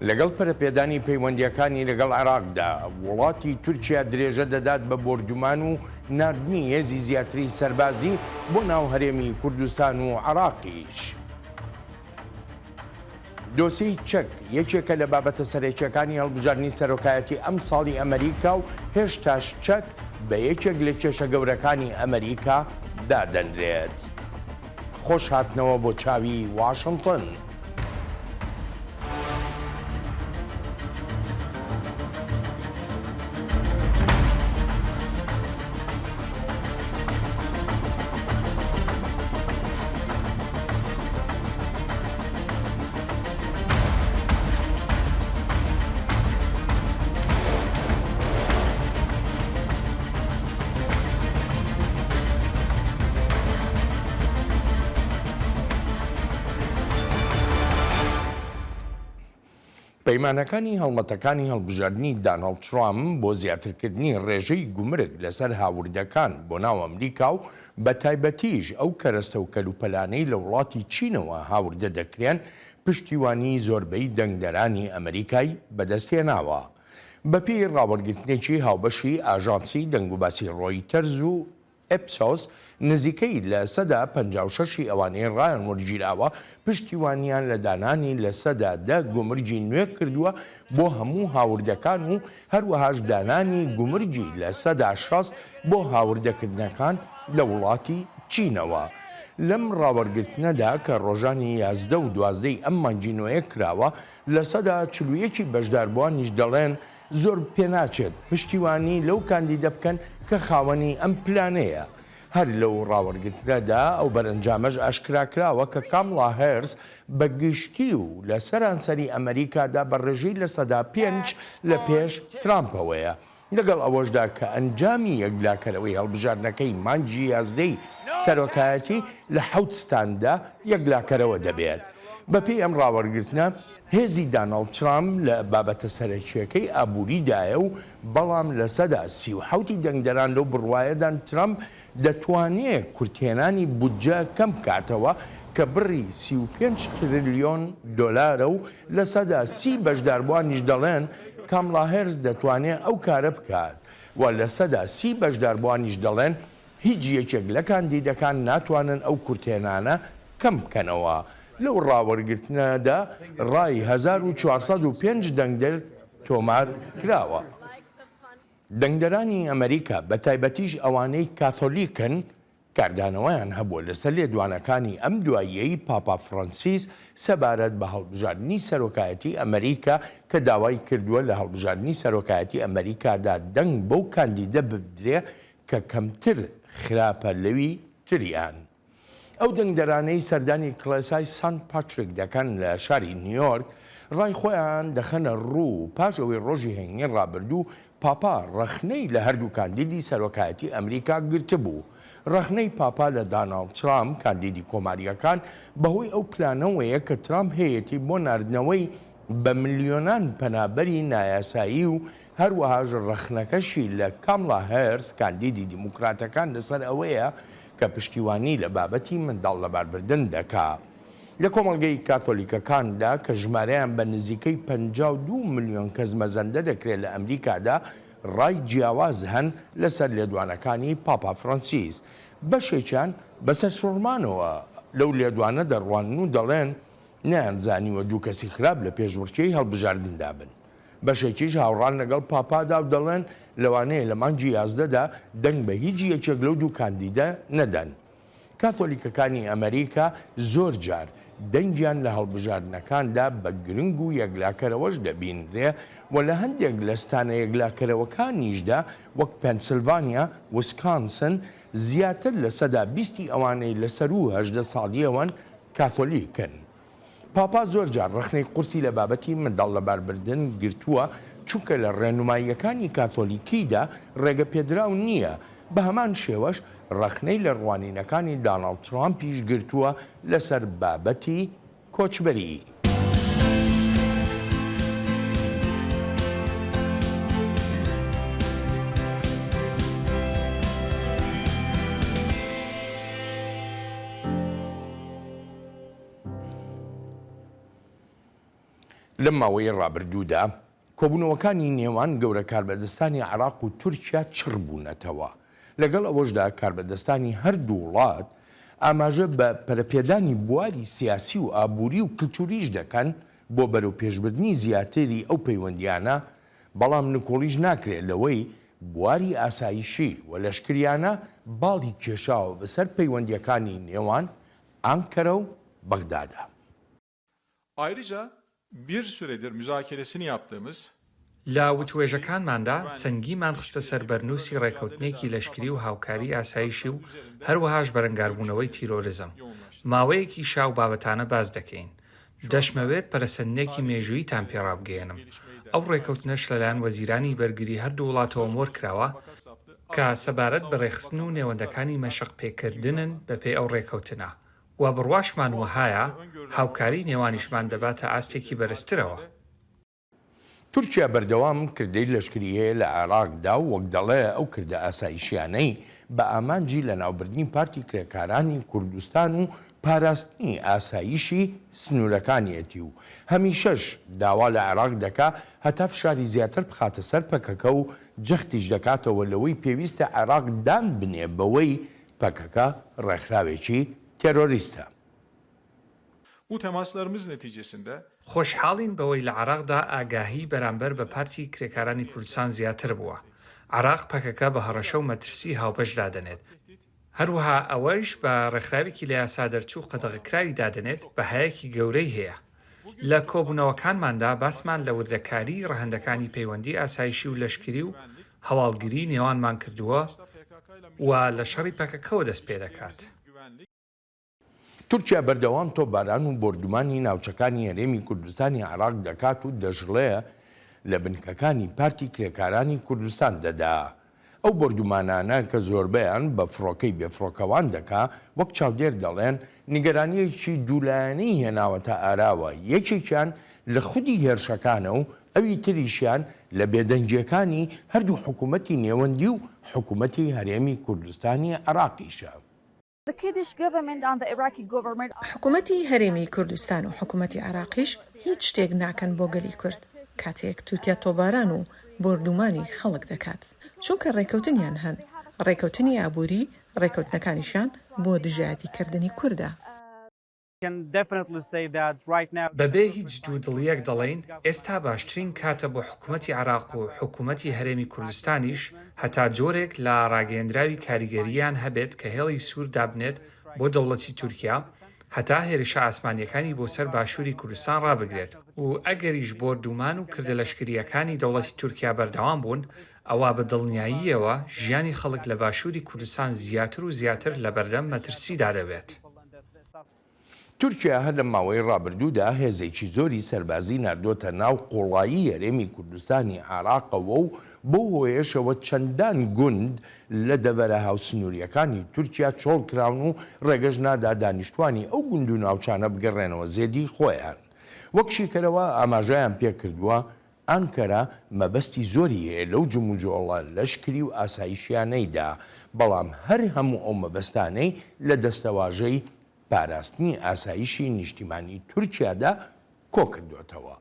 لەگەڵ پەرەپێدانی پەیوەندییەکانی لەگەڵ عێراقدا، وڵاتی تورکیا درێژە دەدات بە بۆردومان و ناردنی هێزی زیاتری سەربازی بۆ ناو هەرێمی کوردستان و عێراقیش. دۆسێی چەک یەکێکە لە بابەتە سەرەکییەکانی هەڵبژاردنی سەرۆکایەتی ئەمساڵی ئەمەریکا و هێشتاش چەک بە یەکێک لە کێشە گەورەکانی ئەمەریکا دادەنرێت. خۆش هاتنەوە بۆ چاوی واشنتن. پەیمانەکانی هەڵمەتەکانی هەڵبژاردنی داناڵد ترامپ بۆ زیاترکردنی ڕێژەی گومرگ لەسەر هاوردەکان بۆ ناو ئەمریکا و بەتایبەتیش ئەو کەرەستە و کەلوپەلانەی لە وڵاتی چینەوە هاوردە دەکرێن، پشتیوانیی زۆربەی دەنگدەرانی ئەمریکای بەدەستهێناوە. بەپێی ڕاوەرگرتنێکی هاوبەشی ئاژانسی دەنگوباسی ڕۆیتەرز و ئێپسۆس، نزیکەی 56% ی ئەوانەی ڕایان وەرگیراوە پشتیوانیان لە دانانی 10% گومرگی نوێ کردووە بۆ هەموو هاوردەکان و هەروەهاش دانانی گومرگی 60% بۆ هاوردەکردنەکان لە وڵاتی چینەوە. لەم ڕاوەرگرتنەدا کە ڕۆژانی 11 و 12 ی ئەم مانگی نۆیە کراوە، 41% ی بەشداربووانیش دەڵێن زۆر پێناچێت پشتیوانی لەو کاندیدە بکەن کە خاوەنی ئەم پلانەیە. هەر لەو ڕاوەرگرتنەدا ئەو بەرەنجامەش ئاشکراکراوە کە کامڵا هێرس بە گشتی و لە سەرانسەری ئەمەریکادا بە ڕێژەی 5% لە پێش ترامپەوەیە، لەگەڵ ئەوەشدا کە ئەنجامی یەکلاکەرەوەی هەڵبژاردنەکەی مانگی یازدەی سەرۆکایەتی لە حەوت ستاندا یەکلاکەرەوە دەبێت. بەپێی ئەم ڕاوەرگرتنە، هێزی داناڵد ترامپ لە بابەتە سەرەکییەکەی ئابووریدایە و بەڵام 37% ی دەنگدەران لەو بڕوایەدان ترەمپ دەتوانێ کورتهێنانی بودجە کەم بکاتەوە کە بڕی 35 ترلیۆن دۆلارە و 30% بەشداربووانیش دەڵێن کامڵا هێرس دەتوانێ ئەو کارە بکات و 30% بەشداربووانیش دەڵێن هیچ یەکێک لە کاندیدەکان ناتوانن ئەو کورتهێنانە کەم بکەنەوە. لەو ڕاوەرگرتنەدا ڕای 1405 دەنگدەر تۆمار کراوە. دەنگدەرانی ئەمەریکا بە تایبەتیش ئەوانەی کاثۆلیکن کاردانەوەیان هەبووە لەسەر لێدوانەکانی ئەم دواییەی پاپا فرانسیس سەبارەت بە هەڵبژاردنی سەرۆکایەتی ئەمەریکا کە داوای کردووە لە هەڵبژاردنی سەرۆکایەتی ئەمەریکادا دەنگ بەو کاندیدە بدرێ کە کەمتر خراپە لەوی تریان. ئەو دەنگدەرانەی سەردانی کڵێسای سانت پاتریک دەکەن لە شاری نیویۆرک ڕای خۆیان دەخەنە ڕوو پاش ئەوەی ڕۆژی هەینی ڕابردوو پاپا ڕەخنەی لە هەردوو کاندیدی سەرۆکایەتی ئەمریکا گرتبوو. ڕەخنەی پاپا لە داناڵد ترامپ کاندیدی کۆمارییەکان بەهۆی ئەو پلانەوەیە کە ترامپ هەیەتی بۆ ناردنەوەی بە ملیۆنان پەنابەری نایاسایی و هەروەهاش ڕەخنەکەشی لە کامڵا هێرس کاندیدی دیموکراتەکان لەسەر ئەوەیە کە پشتیوانی لە بابەتی منداڵ لەباربردن دەکا. لە کۆمەڵگەی کاتۆلیکەکاندا کە ژمارەیان بە نزیکەی 52 ملیۆن کەس مەزەندە دەکرێت لە ئەمریکادا ڕای جیاواز هەن لەسەر لێدوانەکانی پاپا فرانسیس. بەشێکیان بە سەرسوڕمانەوە لەو لێدوانە دەڕوانن و دەڵێن نەیانزانیوە دوو کەسی خراپ لە پێشبڕکێی هەڵبژاردندا بن. بەشێکیش هاوڕان لەگەڵ پاپادا و دەڵێن لەوانەیە لە مانگی یازدەدا دەنگ بە هیچ یەکێک لەو دوو کاندیدە نەدەن. کاثۆلیکەکانی ئەمەریکا زۆر جار دەنگیان لە هەڵبژاردنەکاندا بە گرنگ و یەکلاکەرەوەش دەبینرێ و لە هەندێک لە ستانە یەکلاکەرەوەکانیشدا وەک پەنسلڤانیا، وسکانسن زیاتر 20% ی ئەوانەی لە سەروو 18 ساڵییەوەن کاثۆلیکن. پاپا زۆر جار ڕەخنەی قورسی لە بابەتی منداڵ لەباربردن گرتووە، چونکە لە ڕێنوماییەکانی کاثۆلیکیدا ڕێگەپێدراو نییە، بە هەمان شێوەش ڕەخنەی لە ڕوانینەکانی داناڵد ترامپیش گرتووە لەسەر بابەتی کۆچبەری. لەم ماوەیەی ڕابردوودا کۆبوونەوەکانی نێوان گەورە کاربەدەستانی عێراق و تورکیا چڕ بوونەتەوە، لەگەڵ ئەوەشدا کاربەدەستانی هەردوو وڵات ئاماژە بە پەرەپێدانی بواری سیاسی و ئابووری و کلتوریش دەکەن بۆ بەرەوپێشبردنی زیاتری ئەو پەیوەندییانە، بەڵام نکوڵیش ناکرێت لەوەی بواری ئاسایشی و لەشکریانە باڵی کێشاوە بەسەر پەیوەندییەکانی نێوان ئانکەرە و بەغدادا. Ayrıca bir süredir müzakeresini yaptığımız لە وتوێژەکانماندا سەنگیمان خستە سەر بەرنووسی ڕێکەوتنێکی لەشکری و هاوکاری ئاسایشی و هەروەهاش بەرەنگاربوونەوەی تیرۆرزم. ماوەیەکیشە ئەو بابەتانە باس دەکەین. دەشمەوێت پەرەسەندنێکی مێژووییتان پێ ڕابگەیەنم. ئەو ڕێکەوتنەش لەلایەن وەزیرانی بەرگری هەردوو وڵاتەوە مۆر کراوە کە سەبارەت بە ڕێکخستن و نێوەندەکانی مەشق پێکردنن بەپێی ئەو ڕێکەوتنە. و بڕواشمان وەهایە هاوکاری نێوانیشمان دەباتە ئاستێکی بەرزترەوە. تورکیا بەردەوام کردەی لەشکری هەیە لە عێراقدا و وەک دەڵێ ئەو کردە ئاسایشیانەی بە ئامانجی لەناوبردنی پارتی کرێکارانی کوردستان و پاراستنی ئاسایشی سنوورەکانیەتی و هەمیشەش داوا لە عێراق دەکا هەتا فشاری زیاتر بخاتە سەر پەکەکە و جەختیش دەکاتەوە لەوەی پێویستە عێراق دان بنێ بەوەی پەکەکە ڕێکخراوێکی تێرۆریستە. Bu temaslarımız neticesinde. خۆشحاڵین بەوەی لە عێراقدا ئاگاهی بەرامبەر بە پارتی کرێکارانی کوردستان زیاتر بووە. عێراق پەکەکە بە هەڕەشە و مەترسی هاوبەش دادەنێت. هەروەها ئەوەیش بە ڕێکخراوێکی لە یاسادەرچوو و قەدەغەکراوی دادەنێت بەهایەکی گەورەی هەیە. لە کۆبوونەوەکانماندا باسمان لە وردەکاریی ڕەهەندەکانی پەیوەندی ئاسایشی و لەشکری و هەواڵگریی نێوانمان کردووە و لە شەڕی پەکەکەوە دەست پێدەکات. تورکیا بەردەوام تۆپباران و بۆردومانی ناوچەکانی هەرێمی کوردستانی عێراق دەکات و دەشڵێ لە بنکەکانی پارتی کرێکارانی کوردستان دەدا. ئەو بۆردومانانە کە زۆربەیان بە فڕۆکەی بێفڕۆکەوان دەکا، وەک چاودێر دەڵێن، نیگەرانییەکی دوولایەنەی هێناوەتە ئاراوە، یەکێکیان لە خودی هێرشەکانە و ئەوی تریشیان لە بێدەنگییەکانی هەردوو حکوومەتی نێوەندی و حکوومەتی هەرێمی کوردستانی عێراقیشە. حکومەتی هەرێمی کوردستان و حکومەتی عێراقیش هیچ شتێک ناکەن بۆ گەلی کورد کاتێک تورکیا تۆپباران و بۆردومانی خەڵک دەکات، چونکە ڕێکەوتنیان هەن، ڕێکەوتنی ئابوری، ڕێکەوتنەکانیشیان بۆ دژایەتی کردنی کوردە. بەبێ هیچ دوودڵییەک دەڵێین ئێستا باشترین کاتە بۆ حکومەتی عێراق و حکومەتی هەرێمی کوردستانیش هەتا جۆرێک لە ڕاگەیەندراوی کاریگەرییان هەبێت کە هێڵی سوور دابنێت بۆ دەوڵەتی تورکیا هەتا هێرشە ئاسمانییەکانی بۆ سەر باشووری کوردستان ڕابگرێت و ئەگەریش بۆردومان و کردە لەشکرییەکانی دەوڵەتی تورکیا بەردەوام بوون ئەوا بە دڵنیاییەوە ژیانی خەڵک لە باشووری کوردستان زیاتر و زیاتر لەبەردەم مەترسیدا دەبێت. تورکیا هەر لە ماوەی ڕابردوودا هێزێکی زۆری سەربازی ناردۆتە ناو قوڵایی هەرێمی کوردستانی عێراقەوە و بەو هۆیەشەوە چەندان گوند لە دەڤەرە هاوسنوورییەکانی تورکیا چۆڵکراون و ڕێگەش نادا دانیشتوانی ئەو گوند و ناوچانە بگەڕێنەوە زێدی خۆیان. وەک شیکەرەوە ئاماژەیان پێکردووە، ئانکەرە مەبەستی زۆری هەیە لەو جموجۆڵە لەشکری و ئاسایشیانەیدا، بەڵام هەر هەموو ئەو مەبەستانەی لە دەستەواژەی پاراستنی ئاسایشی نیشتیمانی تورکیادا کۆکردۆتەوە،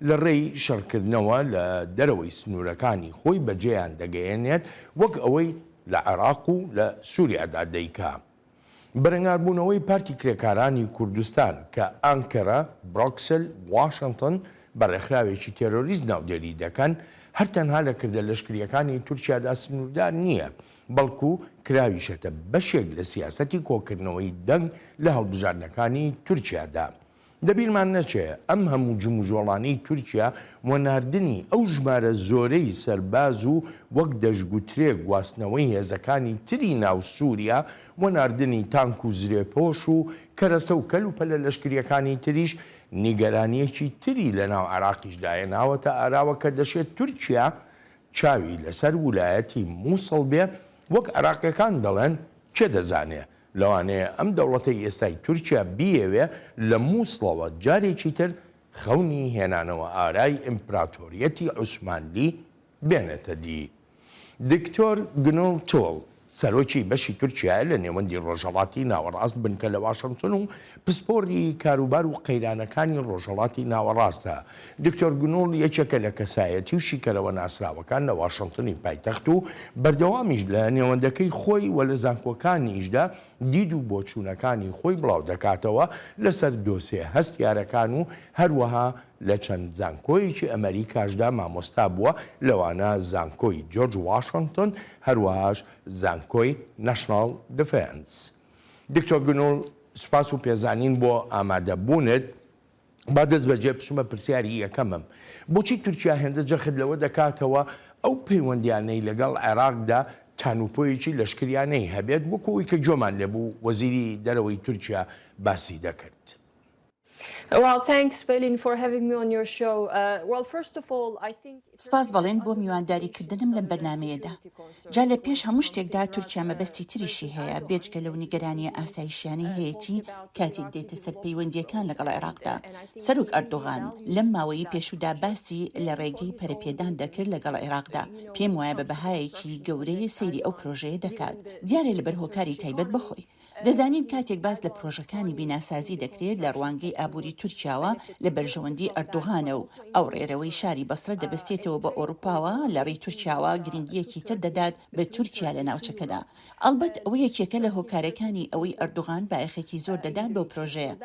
لە ڕێی شەڕکردنەوە لە دەرەوەی سنوورەکانی خۆی بەجێیان دەگەیەنێت، وەک ئەوەی لە عێراق و لە سوریادا دەیکا. بەرەنگاربوونەوەی پارتی کرێکارانی کوردستان کە ئانکەرە، برۆکسل، واشنتن بە ڕێکخراوێکی تێرۆریست ناودێری دەکەن، هەر تەنها لە کردە لەشکرییەکانی تورکیادا سنووردار نییە، بەڵکو کراویشەتە بەشێک لە سیاسەتی کۆکردنەوەی دەنگ لە هەڵبژاردنەکانی تورکیادا. لەبیرمان نەچێ ئەم هەموو جموجۆڵانەی تورکیا و ناردنی ئەو ژمارە زۆرەی سەرباز و وەک دەشگوترێ گواستنەوەی هێزەکانی تری ناو سوریا و ناردنی تانک و زرێپۆش و کەرەستە و کەل و پەلە لەشکریەکانی تریش نیگەرانیەکی تری لەناو عێراقیشدا هێناوەتە ئاراوە کە دەشێت تورکیا چاوی لەسەر ولایەتی موسڵ بێ وەک عێراقیەکان دەڵێن کێ دەزانێ لەوانەیە ئەم دەوڵەتەی ئێستای تورکیا بیەوێ لە موسڵەوە جارێکی تر خەونی هێنانەوە ئارای ئیمپراتۆریەتی عوسمانلی بێنێتە دی. دکتۆر گنوڵ تۆڵ. سەرۆکی بەشی تورکیایە لە نێوەندی ڕۆژهەڵاتی ناوەڕاست بنکە لە واشنتن و پسپۆڕی کاروبار و قەیرانەکانی ڕۆژهەڵاتی ناوەڕاستە. دکتۆر گونوڵ یەکێکە لە کەسایەتی و شیکەرەوە ناسراوەکان لە واشنتنی پایتەخت و بەردەوامیش لە نێوەندەکەی خۆی و لە زانکۆکانیشدا دید و بۆچوونەکانی خۆی بڵاودەکاتەوە لەسەر دۆسێ هەستیارەکان و هەروەها لە چەند زانکۆیەکی ئەمەریکاشدا مامۆستا بووە لەوانە زانکۆی جۆرج واشنتۆن هەروەهاش زانکۆی ناشناڵ دیفێنس. دکتۆر گنوڵ سوپاس و پێزانین بۆ ئامادەبوونت. با دەست بەجێ بچمە پرسیاری یەکەمم. بۆچی تورکیا هێندە جەخت لەوە دەکاتەوە ئەو پەیوەندیانەی لەگەڵ عێراقدا تانوپۆیەکی لەشکریانەی هەبێت وەکو ئەوەی کە گوێمان لێبوو وەزیری دەرەوەی تورکیا باسی دەکرد؟ سپاس بەڵێن بۆ میوانداری کردنم لەم بەرنامەیەدا. جا لە پێش هەموو شتێکدا تورکیا مەبەستی تریشی هەیە بێجگە لەو نیگەرانییە ئاسایشیانەی هەیەتی کاتێک دێتە سەر پەیوەندییەکان لەگەڵ عێراقدا. سەرۆک ئەردۆغان لەم ماوەیەی پێشوودا باسی لە ڕێگەی پەرەپێدان دەکرد لەگەڵ عێراقدا. پێم وایە بە بەهایەکی گەورەی سەیری ئەو پرۆژەیە دەکات. دیارە لەبەر هۆکاری تایبەت بە خۆی. دەزانین کاتێک باس لە پرۆژەکانی بیناسازی دەکرێت لە ڕوانگەی ئابووری تورکیاوە لە بەرژەوەندی ئەردۆغانە و ئەو ڕێرەوەی شاری بەسرە دەبەستێتەوە بە ئۆروپاوە لە ڕێی تورکیاوە گرنگییەکی تر دەدات بە تورکیا لە ناوچەکەدا. ئەڵبەت ئەوە یەکێکە لە هۆکارەکانی ئەوەی ئەردۆغان بایەخێکی زۆر دەدات بەو پرۆژەیە.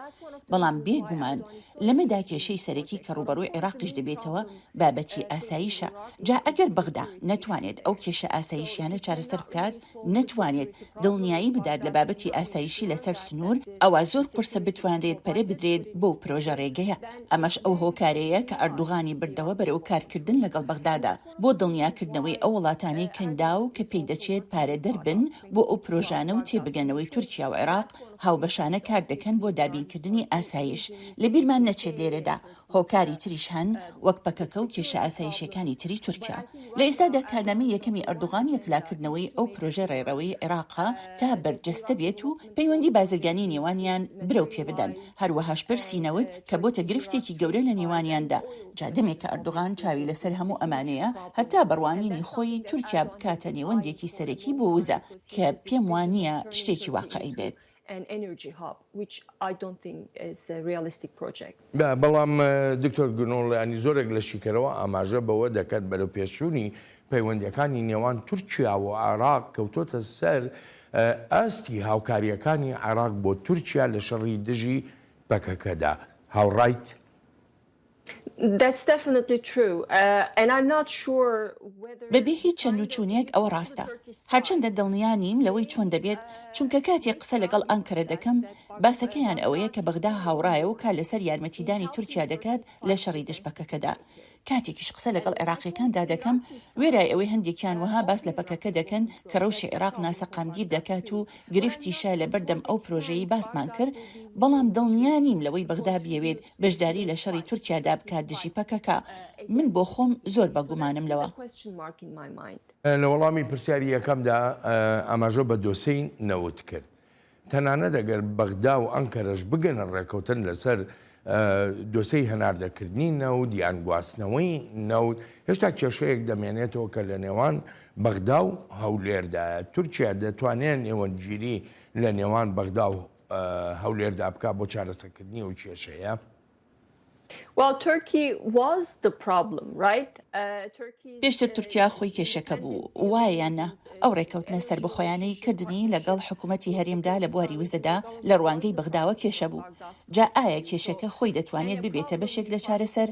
بەڵام بێ گومان لەمەدا کێشەی سەرەکی کە ڕووبەڕووی عێراقیش دەبێتەوە بابەتی ئاسایشە. جا ئەگەر بەغدا نەتوانێت ئەو کێشە ئاسایشیانە چارەسەر بکات، نەتوانێت دڵنیایی بدات لە بابەتی ئاسایشی لەسەر سنوور، ئەوا زۆر قورسە بتوانرێت پەرە بدرێت بەو پرۆژە رێگەیە. ئەمەش ئەو هۆکارەیە کە ئەردوغانی بردەوە بەرەو کارکردن لەگەڵ بەغدادا بۆ دڵنیاکردنەوەی ئەو وڵاتانەی کەنداو کە پێی دەچێت پارەدەر بن بۆ ئەو پرۆژانە و تێبگەنەوەی تورکیا و عێراق هاوبەشانە کاردەکەن بۆ دابینکردنی ئاسایش. لەبیرمان نەچێت لێرەدا هۆکاری تریش هەن وەک پەکەکە و کێشە ئاسایشیەکانی تری تورکیا. لە ئێستادا کارنامەی یەکەمی ئەردوغان یەکلاکردنەوەی ئەو پرۆژە ڕێڕەوەی عێراقە تا بەرجەستە بێت و پەیوەندی بازرگانی نێوانیان برەو پێ بدەن، هەروەهاش پرسی نەوت کە بۆتە گرفتێکی گەورە لە نێوانیاندا. جا دەمێکە ئەردوغان چاوی لەسەر هەموو ئەمانەیە هەتا بە ڕوانینی خۆی تورکیا بکاتە نێوەندێکی سەرەکی بۆ وزە کە پێم وانیە شتێکی واقعی بێت. an energy hub which I don't think is a realistic project. بەڵام دکتۆر گونۆڵ یانی زۆرێک لە شیکەرەوە ئاماژە بەوە دەکەن بەرەوپێشچوونی پەیوەندیەکانی نێوان تورکیا و عێراق کەوتۆتە سەر ئاستی هاوکاریەکانی عێراق بۆ تورکیا لە شەڕی دژی پەکەکەدا. هاوڕایت؟ That's definitely true and I'm not sure whether. بەبێ هیچ چەندوچوونێک ئەوە ڕاستە. هەرچەندە دڵنیا نیم لەوەی چۆن دەبێت، چونکە کاتێک قسە لەگەڵ ئانکەرە دەکەم، باسەکەیان ئەوەیە کە بەغدا هاوڕایە و کار لەسەر یارمەتیدانی تورکیا دەکات لە شەڕی دژ پەکەکەدا. کاتێکیش قسە لەگەڵ عێراقییەکاندا دەکەم، وێرای ئەوەی هەندێکیان وەها باس لە پەکەکە دەکەن کە ڕەوشی عێراق ناسەقامگیر دەکات و گرفتیشە لەبەردەم ئەو پرۆژەیەی باسمان کرد، بەڵام دڵنیا نیم لەوەی بەغدا بیەوێت بەشداری لە شەڕی تورکیادا بکات دژی پەکەکە، من بۆ خۆم زۆر بە گومانم لەوە. لە وەڵامی پرسیاری یەکەمدا ئاماژە بە دۆسێی نەوت کرد. تەنانەت ئەگەر بەغدا و ئەنکەرەش بگەنە ڕێکەوتن لەسەر دۆسێی هەناردەکردنی نەوت یان گواستنەوەی نەوت، هێشتا کێشەیەک دەمێنێتەوە کە لە نێوان بەغدا و هەولێردایە. تورکیا دەتوانێت نێوەندگیری لە نێوان بەغدا و هەولێردا بکات بۆ چارەسەرکردنی ئەو کێشەیە؟ پێشتر تورکیا خۆی کێشەکە بوو، وایە یان نا؟ ئەو ڕێککەوتنە سەربەخۆیانەی کردنی لەگەڵ حکومەتی هەرێمدا لە بواری وزەدا لە ڕوانگەی بەغداوە کێشە بوو. جا ئایا کێشەکە خۆی دەتوانێت ببێتە بەشێک لە چارەسەر؟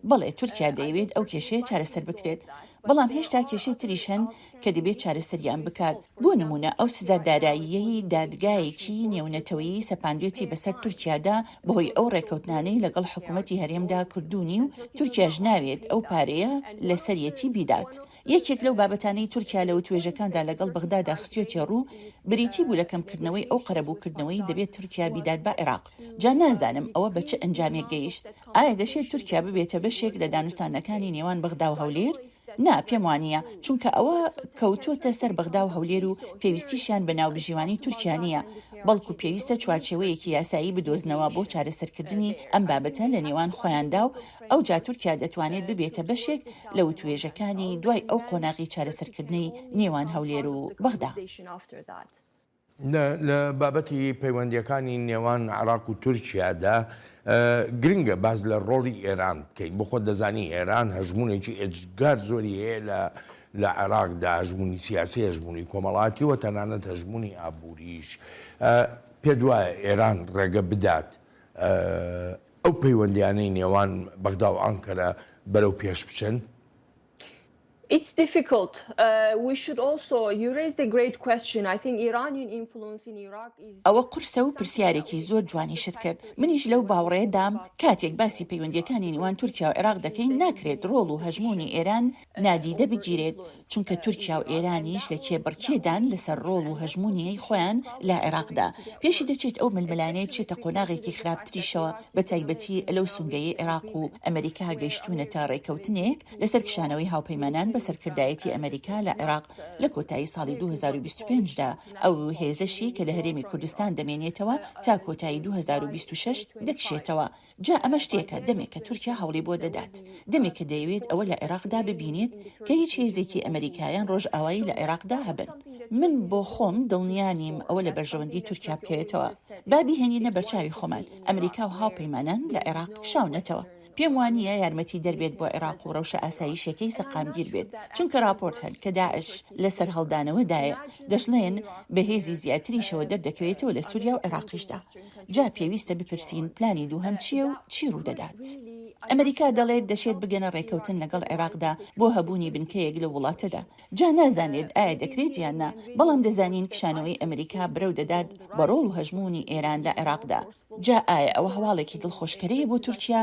بەڵێ تورکیا دەیەوێت ئەو کێشەیە چارەسەر بکرێت، بەڵام هێشتا کێشەی تریش هەن کە دەبێت چارەسەریان بکات، بۆ نموونە ئەو سزا داراییەی دادگایەکی نێونەتەوەیی سەپاندوێتی بەسەر تورکیادا بەهۆی ئەو ڕێکەوتنانەی لەگەڵ حکومەتی هەرێمدا کردوونی و تورکیاش ناوێت ئەو پارەیە لەسەریەتی بیدات. یەکێک لەو بابەتانەی تورکیا لە وتوێژەکاندا لەگەڵ بەغدادا خستویەتیە ڕوو بریتی بوو لە کەمکردنەوەی ئەو قەرەبووکردنەوەی دەبێت تورکیا بیدات بە عێراق. جا نازانم ئەوە بە چ ئەنجامێک گەیشت؟ ئایا دەشێت تورکیا ببێتە بەشێک لە دانوستاندنەکانی نێوان بەغدا و هەولێر؟ نا، پێم وانییە، چونکە ئەوە کەوتۆتە سەر بەغدا و هەولێر و پێویستیشیان بە ناوبژیوانی تورکیا نییە، بەڵکو پێویستە چوارچێوەیەکی یاسایی بدۆزنەوە بۆ چارەسەرکردنی ئەم بابەتە لە نێوان خۆیاندا و ئەوجا تورکیا دەتوانێت ببێتە بەشێک لە وتوێژەکانی دوای ئەو قۆناغی چارەسەرکردنەی نێوان هەولێر و بەغدا. لە بابەتی پەیوەندییەکانی نێوان عێراق و تورکیادا گرنگە باس لە ڕۆڵی ئێران بکەین. بۆ خۆت دەزانی ئێران هەژموونێکی ئێجگار زۆری هەیە لە لە عێراقدا، هەژموونی سیاسی، هەژموونی کۆمەڵاتی و تەنانەت هەژموونی ئابووریش. پێت وایە ئێران ڕێگە بدات ئەو پەیوەندییانەی نێوان بەغدا و ئانکەرە بەرەو پێش بچن؟ It's difficult. We should also, you raised a great question. I think Iranian influence in Iraq is ئەوە قورسە و پرسیارێکی زۆر جوانیشت کرد. منیش لەو باوەڕەیەدام کاتێک باسی پەیوەندییەکانی نێوان تورکیا و عێراق دەکەین ناکرێت ڕۆڵ و هەژموونی ئێران نادیدە بگیرێت، چونکە تورکیا و ئێرانیش لە کێبڕکێدان لەسەر ڕۆڵ و هەژموونیی خۆیان لە عێراقدا. پێشی دەچێت ئەو ململانێ بچێتە قۆناغێکی خراپتریشەوە، بەتایبەتی لەو سونگەیەی عێراق و ئەمەریکا گەیشتوونەتە ڕێککەوتنێک لەسەر کشانەوەی هاوپەیمانان بە سەرکردایەتی ئەمەریکا لە عێراق لە کۆتایی ساڵی 2025 دا، ئەو هێزەشی کە لە هەرێمی کوردستان دەمێنێتەوە تا کۆتایی 2026 دەکشێتەوە. جا ئەمە شتێکە دەمێکە تورکیا هەوڵی بۆ دەدات، دەمێکە دەیەوێت ئەوە لە عێراقدا ببینێت کە هیچ هێزێکی ئەمەریکا یان ڕۆژئاوایی لە عێراقدا هەبن. من بۆ خۆم دڵنیا نیم ئەوە لە بەرژەوەندی تورکیا بکەوێتەوە. با بیهێنینە بەرچاوی خۆمان، ئەمریکا و هاوپەیمانان لە عێراق کشاونەتەوە. پێم وا نییە یارمەتیدەر بێت بۆ عێراق و ڕەوشە ئاسایشیەکەی سەقامگیر بێت، چونکە ڕاپۆرت هەن کە داعش لە سەرهەڵدانەوەدایە، دەشڵێن بە هێزی زیاتریشەوە دەردەکەوێتەوە لە سوریا و عێراقیشدا. جا پێویستە بپرسین پلانی دووهەم چییە و چی ڕوودەدات؟ ئەمریکا دەڵێت دەشێت بگەنە ڕێکەوتن لەگەڵ عێراقدا بۆ هەبوونی بنکەیەک لەو وڵاتەدا. جا نازانرێت ئایا دەکرێت یان نا، بەڵام دەزانین کشانەوەی ئەمریکا برەو دەدات بە ڕۆڵ و هەژموونی ئێران لە عێراقدا. جا ئایا ئەوە هەواڵێکی دڵخۆشکەرەیە بۆ تورکیا؟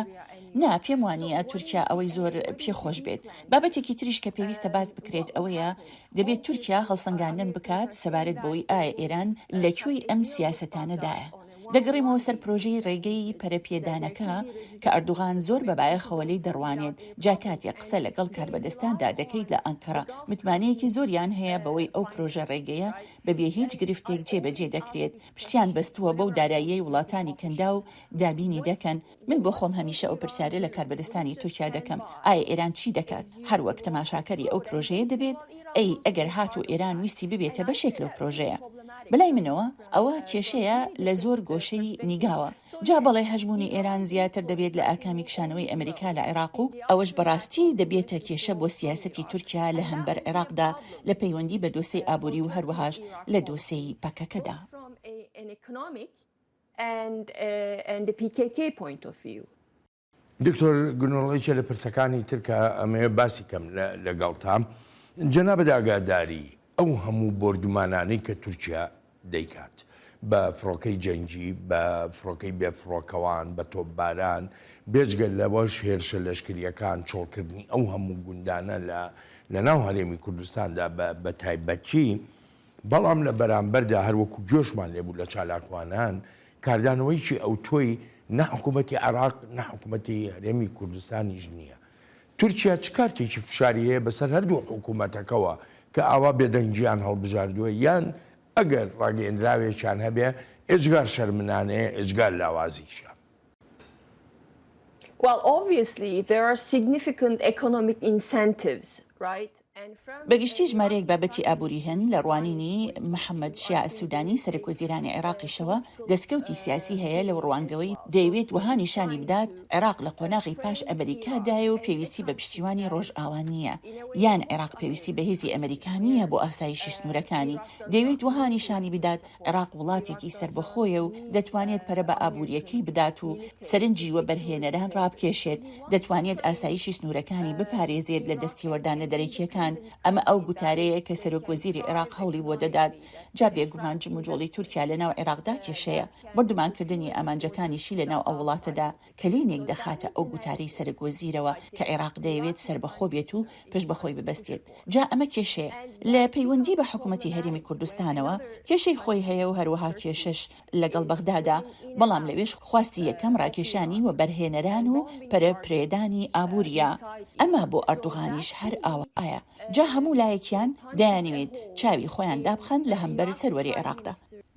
نا، پێم وانییە تورکیا ئەوەی زۆر پێ خۆش بێت. بابەتێکی تریش کە پێویستە باس بکرێت ئەوەیە دەبێت تورکیا هەڵسەنگاندن بکات سەبارەت بەوەی ئایا ئێران لە کوێی ئەم سیاسەتانەدایە. دەگەڕێمەوە سەر پرۆژەی ڕێگەی پەرەپێدانەکە کە ئەردوغان زۆر بە بایەخەوە لێی دەڕوانێت، جا کاتێک قسە لەگەڵ کاربەدەستاندا دەکەیت لە ئەنکەرە متمانەیەکی زۆریان هەیە بەوەی ئەو پرۆژە ڕێگەیە بەبێ هیچ گرفتێک جێبەجێ دەکرێت، پشتیان بەستووە بەو داراییەی وڵاتانی کەنداو دابینی دەکەن. من بۆ خۆم هەمیشە ئەو پرسیارە لە کاربەدەستانی تورکیا دەکەم، ئایا ئێران چی دەکات؟ هەر وەک تەماشاکەری ئەو پرۆژەیە دەبێت؟ ئەی ئەگەر هاتوو ئێران ویستی ببێتە بەشێک لەو پرۆژەیە؟ بەلای منەوە ئەوە کێشەیە لە زۆر گۆشەی نیگاوە. جا بەڵێ هەژموونی ئێران زیاتر دەبێت لە ئاکامی کشانەوەی ئەمریکا لە عێراق و ئەوەش بەڕاستی دەبێتە کێشە بۆ سیاسەتی تورکیا لە هەمبەر عێراقدا لە پەیوەندی بە دۆسێی ئابووری و هەروەهاش لە دۆسێی پەکەکەدا. دکتۆر گنۆڵ یەکێ لە پرسەکانی تر کە ئەمەوێ باسی کەم لەگەڵتا جەنابت ئاگاداری ئەو هەموو بۆردومانانەی کە تورکیا دەیکات بە فڕۆکەی جەنگی بە فڕۆکەی بێ فڕۆکەوان بە تۆپباران بێجگە لەوەش هێرشە لەشکریەکان چۆڵکردنی ئەو هەموو گوندانە لە لەناو هەرێمی کوردستاندا بە تایبەتی بەڵام لە بەرامبەردا هەروەکو گوێشمان لێبوو لە چالاکوانان کاردانەوەیەکی ئەوتۆی نە حکوومەتی عێراق نە حکوومەتی هەرێمی کوردستانیش نییە. تورکیا چ کارتێکی فشاری هەیە بەسەر هەردوو حکوومەتەکەوە کە ئاوا بێدەنگییان هەڵبژاردووە یان ئەگەر ڕاگەیەندراوێکیان هەبێ ئێجگار شەرمنانەیە ئێجگار لاوازیشە. Well, obviously there are significant economic incentives, right? بە گشتی ژمارەیەک بابەتی ئابووری هەن، لە ڕوانینی محەمەد شیاع سوودانی سەرەکوەزیرانی عێراقیشەوە دەستکەوتی سیاسی هەیە لەو ڕوانگەوەی دەیەوێت وەها نیشانی بدات عێراق لە قۆناغی پاش ئەمریکادایە و پێویستی بە پشتیوانی ڕۆژئاوا نییە یان عێراق پێویستی بە هێزی ئەمریکا نییە بۆ ئاسایشی سنوورەکانی دەیەوێت وەها نیشانی بدات عێراق وڵاتێکی سەربەخۆیە و دەتوانێت پەرە بە ئابوورییەکەی بدات و سەرنجی وەبەرهێنەران ڕابکێشێت، دەتوانێت ئاسایشی سنوورەکانی بپارێزێت لە دەستێوەردانە دەرەکییەکان. کوردستان. ئەمە ئەو گوتارەیە کە سەرۆک وەزیری عێراق هەوڵی بۆ دەدات. جا بێگومان جموجۆڵی تورکیا لە ناو عێراقدا کێشەیە. بۆردومانکردنی ئامانجەکانیشی لە ناو ئەو وڵاتەدا کەلێنێک دەخاتە ئەو گوتارەی سەرک وەزیرەوە کە عێراق دەیەوێت سەربەخۆ بێت و پشت بە خۆی ببەستێت. جا ئەمە کێشەیە. لە پەیوەندی بە حکومەتی هەرێمی کوردستانەوە کێشەی خۆی هەیە و هەروەها کێشەش لەگەڵ بەغدادا، بەڵام لەوێش خواستی یەکەم ڕاکێشانی وەبەرهێنەران و پەرە پێدانی ئابوورییە. ئەمە بۆ ئەردوغانیش هەر ئاوایە. جا هەموو لایەکیان دەیانەوێت چاوی خۆیان دابخەن لە هەمبەر سەروەری عێراقدا.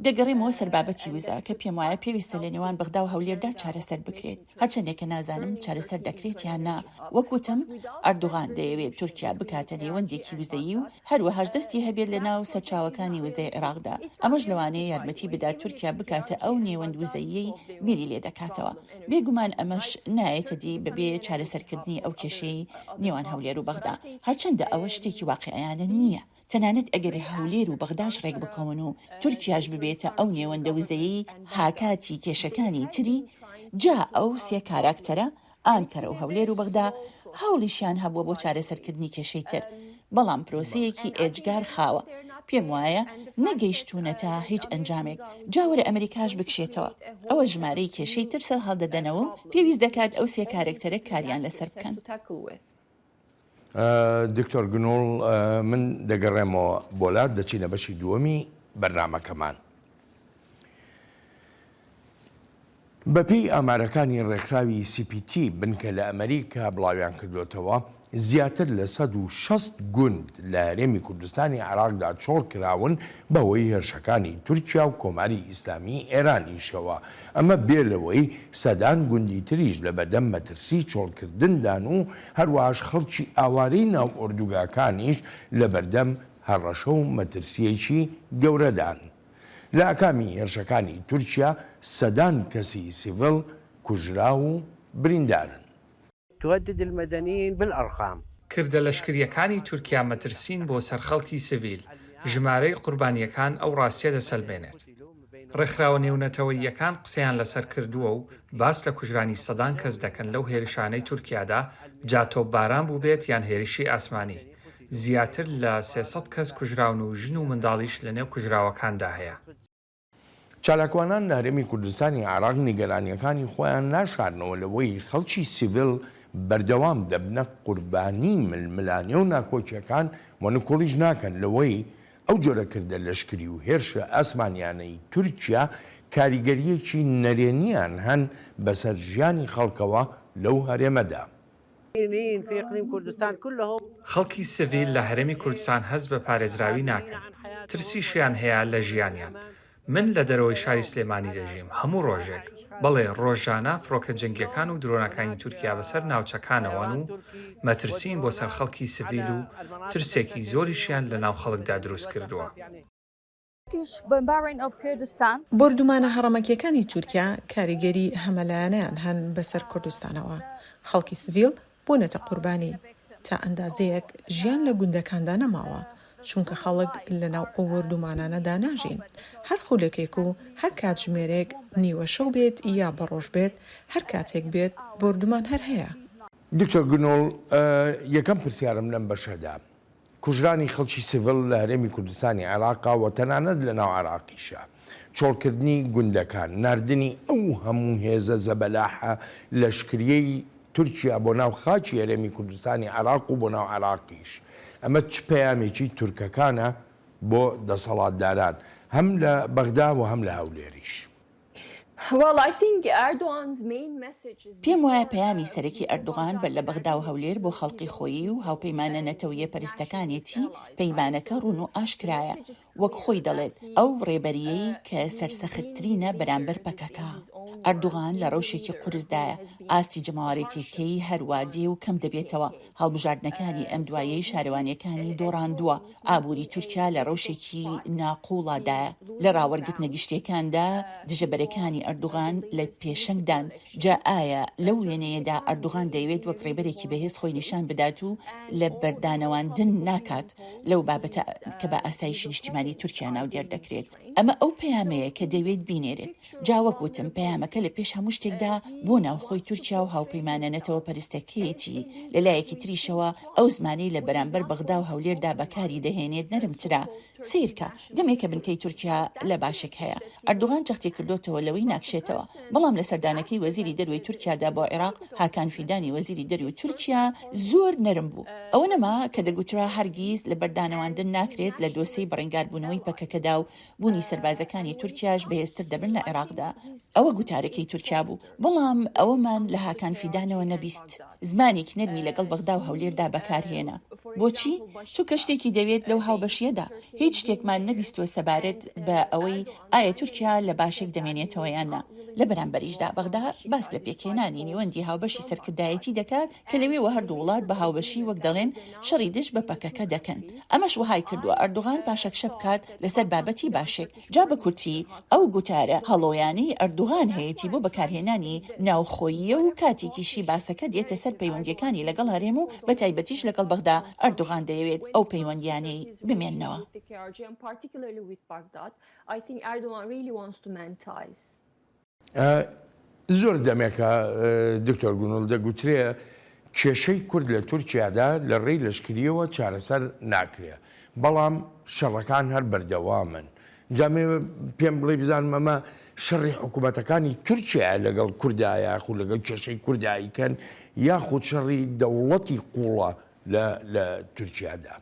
دەگەڕێمەوە سەر بابەتی وزە کە پێموایە پێویستە لە نێوان بەغدا و هەولێردا چارەسەر بکرێت. هەرچەندێکە نازانم چارەسەر دەکرێت یان نا، وەک وتم ئەردوغان دەیەوێت تورکیا بکاتە نێوەندێکی وزەیی و هەروەهاش دەستی هەبێت لە ناو سەرچاوەکانی وزەی عێراقدا، ئەمەش لەوانەیە یارمەتی بدات تورکیا بکاتە ئەو نێوەند وزەییەی بیری لێدەکاتەوە. بێگومان ئەمەش نایەتە دی بەبێ چارەسەرکردنی ئەو کێشەی نێوان هەولێر و بەغدا، هەرچەندە ئەوە شتێکی واقیعیانە نییە. تەنانەت ئەگەر هەولێر و بەغداش ڕێکبکەون و تورکیاش ببێتە ئەو نێوەندە وزەیەی هاکاتی کێشەکانی تری، جا ئەو سێ کاراکتەرە، ئانکەرە و هەولێر و بەغدا، هەوڵیشیان هەبووە بۆ چارەسەرکردنی کێشەی تر، بەڵام پرۆسەیەکی ئێجگار خاوە، پێم وایە نەگەیشتوونەتە هیچ ئەنجامێک، جا وەرە ئەمریکاش بکشێتەوە، ئەوە ژمارەی کێشەی تر سەرهەڵدەدەنەوە و پێویست دەکات ئەو سێ کارەکتەرە کاریان لەسەر بکەن. دکتۆر گنوڵ من دەگەڕێمەوە بۆلات دەچینە بەشی دووەمی بەرنامەکەمان. بەپێی ئامارەکانی ڕێکخراوی سی پی تی بنکە لە ئەمەریکا بڵاویان کردۆتەوە، زیاتر لە 160 گوند لە هەرێمی کوردستانی عێراقدا چۆڵ کراون بەهۆی هێرشەکانی تورکیا و کۆماری ئیسلامی ئێرانیشەوە، ئەمە بێ لەوەی سەدان گوندی تریش لەبەردەم مەترسی چۆڵکردندان و هەروەهاش خەڵکی ئاوارەی ناو ئۆردوگاکانیش لەبەردەم هەڕەشە و مەترسییەکی گەورەدان. لە ئاکامی هێرشەکانی تورکیا سەدان کەسی سیڤیل کوژراو و بریندارن. تهدد المدنیین بالارقام. کردە لەشکرییەکانی تورکیا مەترسین بۆ سەر خەڵکی سڤیل، ژمارەی قوربانییەکان ئەو ڕاستیە دەسەلمێنێت. ڕێکخراوە نێونەتەوەییەکان قسەیان لەسەر کردووە و باس لە کوژرانی سەدان کەس دەکەن لەو هێرشانەی تورکیادا، جا تۆپباران بووبێت یان هێرشی ئاسمانی. زیاتر لە 300 کەس کوژراون و ژن و منداڵیش لەنێو کوژراوەکاندا هەیە. چالاکوانان لە هەرێمی کوردستانی عێراق نیگەرانییەکانی خۆیان ناشارنەوە لەوەی خەڵکی سیڤیل بەردەوام دەبنە قوربانی ململانێ و ناکۆکییەکان و نکوڵیش ناکەن لەوەی ئەو جۆرە کردە لەشکری و هێرشە ئاسمانیانەی تورکیا کاریگەرییەکی نەرێنییان هەن بەسەر ژیانی خەڵکەوە لەو هەرێمەدا. خەڵکی سڤیل لە هەرێمی کوردستان هەست بە پارێزراوی ناکەن، ترسیشیان هەیە لە ژیانیان. من لە دەرەوەی شاری سلێمانی دەژیم، هەموو ڕۆژێک، بەڵێ ڕۆژانە فڕۆکە جەنگییەکان و درۆنەکانی تورکیا بەسەر ناوچەکانەوەن و مەترسین بۆ سەر خەڵکی سڤیل و ترسێکی زۆریشیان لەناو خەڵکدا دروستکردووە. بۆردومانە هەڕەمەکیەکانی تورکیا کاریگەری هەمەلایەنەیان هەن بەسەر کوردستانەوە، خەڵکی سڤیل بوونەتە قوربانی، تا ئەندازەیەک ژیان لە گوندەکاندا نەماوە، چونکە خەڵک لەناو ئەو بۆردومانانەدا ناژین، هەر خولەکێک و هەر کاتژمێرێک نیوەشەو بێت یا بەڕۆژ بێت هەر کاتێک بێت بۆردومان هەر هەیە. دکتۆر گنوڵ، یەکەم پرسیارم لەم بەشەدا، کوژرانی خەڵکی سیڤیل لە هەرێمی کوردستانی عێراقا و تەنانەت لە ناو عێراقیشا، چۆڵکردنی گوندەکان، ناردنی ئەو هەموو هێزە زەبەلاحە لەشکرییەی تورکیا بۆ ناو خاکی هەرێمی کوردستانی عێراق و بۆ ناو عێراقیش، ئەمە چ پەیامێکی تورکەکانە بۆ دەسەڵاتداران هەم لە بەغدا و هەم لە هەولێریش؟ پێم وایە پەیامی سەرەکی ئەردوغان بەر لە بەغدا و هەولێر بۆ خەڵقی خۆیی و هاوپەیمانە نەتەوەیە پەرستەکانێتی، پەیمانەکە ڕوون و ئاشکرایە، وەک خۆی دەڵێت ئەو ڕێبەرییەی کە سەرسەختترینە بەرامبەر پەکەکە. ئەردوغان لە ڕەوشێکی قورسدایە، ئاستی جەماوەرێتیەکەی هەروا دێ و کەم دەبێتەوە، هەڵبژاردنەکانی ئەم دوایەی شارەوانیەکانی دۆڕاندووە، ئابووری تورکیا لە ڕەوشێکی ناقووڵادایە، لە ڕاوەرگرتنە گشتیەکاندا دژەبەرەکانی ئەردوغان لە پێشەنگدان، جا ئایا لەو وێنەیەدا ئەردوغان دەیەوێت وەک ڕێبەرێکی بەهێز خۆی نیشان بدات و لە بەردانەواندن ناکات لەو بابەتە کە بە ئاسایشی نیشتیمانی تورکیا ناودێر دەکرێت؟ ئەمە ئەو پەیامەیە کە دەیەوێت بینێرێت، جا وەک وتم پەیام. پەیامەکە لە پێش هەموو شتێکدا بۆ ناوخۆی تورکیا و هاوپەیمانە نەتەوەپەرستەکەیەتی، لە لایەکی تریشەوە ئەو زمانەی لە بەرامبەر بەغدا و هەولێردا بەکاری دەهێنێت نەرمترە. سەیرکە، دەمێکە بنکەی تورکیا لە باشێک هەیە. ئەردۆغان جەختی کردۆتەوە لەوەی ناکشێتەوە. بەڵام لە سەردانەکەی وەزیری دەروەی تورکیادا بۆ عێراق، هاکان فیدانی وەزیری دەروی تورکیا زۆر نەرم بوو. ئەوە نەما کە دەگوترا هەرگیز لەبەردانەواندن ناکرێت لە دۆسێی بەڕەنگاربوونەوەی پەکەکەدا و بوونی سەربازەکانی تورکیاش بەهێزتر دەبن لە عێراقدا. ئەوە گوتارەکەی تورکیا بوو. بەڵام ئەوەمان لە هاکان فیدانەوە نەبیست. زمانێکی نەرمی لەگەڵ بەغدا و هەولێردا بەکارهێنا. بۆچی؟ چونکە شتێکی دەوێت لەو هاوبەشییەدا. هیچ شتێکمان نەبیستووە سەبارەت بە ئەوەی ئایا تورکیا لە باشێک دەمێنێتەوە یان نا. لە بەرامبەریشدا بەغدا باس لە پێکهێنانی نێوەندی هاوبەشی سەرکردایەتی دەکات کە لەوێوە هەردوو وڵات بە هاوبەشی وەک دەڵێن شەڕی دژ بە پەکەکە دەکەن. ئەمەش وەهای کردووە ئەردوغان پاشەکشە بکات لەسەر بابەتی باشێک. جا بە کورتی ئەو گوتارە هەڵۆیانەی ئەردوغان هەیەتی بۆ بەکارهێنانی ناوخۆییە و کاتێکیشی باسەکە دێتە سەر پەیوەندییەکانی لەگەڵ هەرێم و بەتایبەتیش لەگەڵ بەغدا ئەردوغان دەیەوێت ئەو پەیوەندییانەی بمێننەوە. زۆر دەمێکە دکتۆر گونوڵ دەگوترێ کێشەی کورد لە تورکیادا لە ڕێی لەشکریەوە چارەسەر ناکرێ بەڵام شەڕەکان هەر بەردەوامن جا پێم بڵێ بزانم ئەمە شەڕی حکوومەتەکانی تورکیا لەگەڵ کوردا یاخود لەگەڵ کێشەی کوردایکەن یاخود شەڕی دەوڵەتی قوڵە لە تورکیادا.